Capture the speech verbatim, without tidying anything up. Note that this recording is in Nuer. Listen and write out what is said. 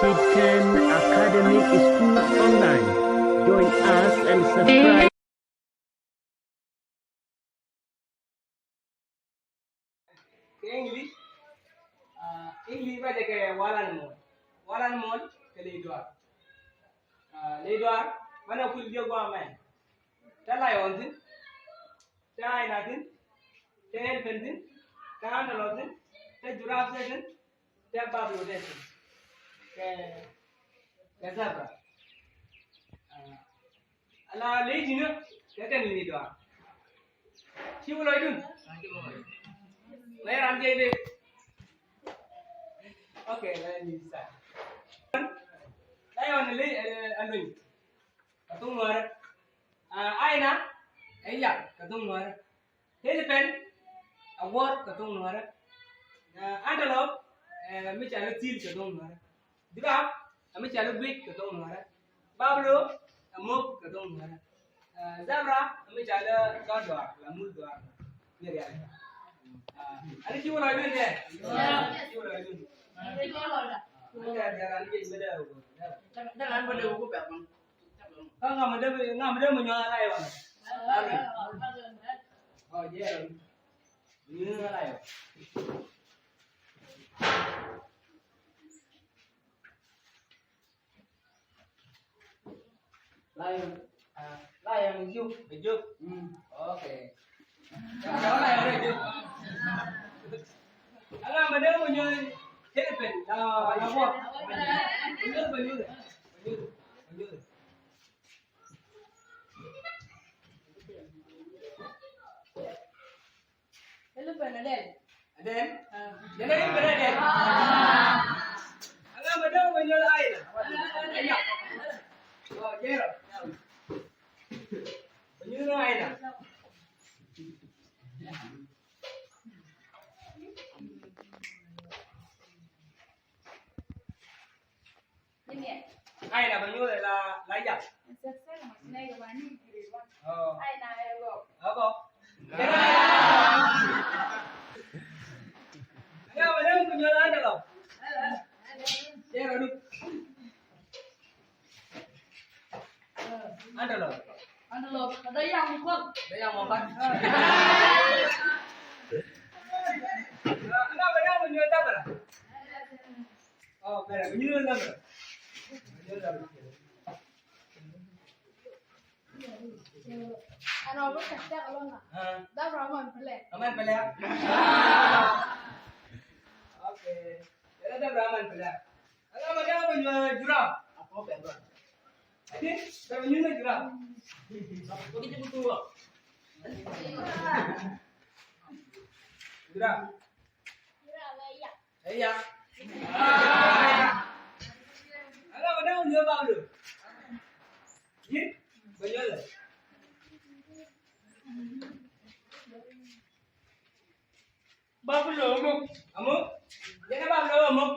Ten Academic School Online. Join us and subscribe. Kɛ English, ah, English bɛ jɛ kɛ one animal. One animal kɛ ley duar. Ah, ley duar, banɛ kul diɛ guamɛ. Tɛ lion thin, tɛ hyena thin, tɛ elephant thin, tɛ antelope thin, tɛ giraffe thin, tɛ buffalo thin, kɛ, kɛ zebra. Ah, ala ley ji̱n kɛ kɛn ni dɔa. Ci wä lɔcdun. Mɛ ram jɛ dee. Okay, let me start. Lion ley, eh, a luny. Kɛ thoŋ Nuäärä. Ah, hyena, ɛ yak kɛ thoŋ Nuäärä. Elephant, ɛ wuɔ̱r kɛ thoŋ Nuäärä. Ah, antelope, eh, mi ca lɛ thi̱i̱l kɛ thoŋ Nuäärä. Giraffe, ɛ mi ca lɛ guic kɛ thoŋ Nuäärä. Buffalo, ɛ mop kɛ thoŋ Nuäärä. Ah, zebra, ɛ mi ca lɛ dhɔr dɔaar, la mul dɔaar. Ni rial. Ah, ani ci wä lɔcdun dee? Ci wä lɔcdun. Kä ŋa mi dee, ŋa mi dee mi nyuɔth lion? Ɔ, jɛ. Mi nyuɔth lion. Lion, ah, lion is you. Is you? Mm. Okay. Lion is you. Ala ma dee mo nyuɔth elephant, la, la buɔth. Banyuɔth, banyuɔth, banyuɔth, banyuɔth. Elephant ɛ dɛn. Ɛ dɛn? Ah. Jɛn ɛ elephant ɛ dɛn. Ala ma dee mo nyuɔth hyena. Ɛ yak. Ɔ, jɛn ɛ. Mo nyuɔth hyena. Hyena bɛ nyuɔth la, la yak. Ɔ. Ɛ gɔk. Ɛ gɔk. Hyena bɛ nyuɔth la antelope. Jɛ rɔ du. Antelope. Antelope. Dee yam mɔ kuɔth. Dee yam mɔ kuɔth. Hyena bɛ nyuɔth zebra. Oh, bɛrɛ, bɛ nyuɔth zebra. Bɛ nyuɔth zebra. Ɛn ɔ bi kɛ tɛk lɔŋ a. Ah. Zebra aman pɛlɛ. Aman pɛlɛ. Okay. Yɛrɛ zebra aman pɛlɛ. Ala ma dee bɛ nyuɔth giraffe. Ati, bɛ nyuɔth giraffe. Giraffe. Ɛ yak. Ala ma dee bɛ nyuɔth buffalo. Ji̱, bɛ nyuɔth. Buffalo muk. Amuk? Jɛn ɛ buffalo muk.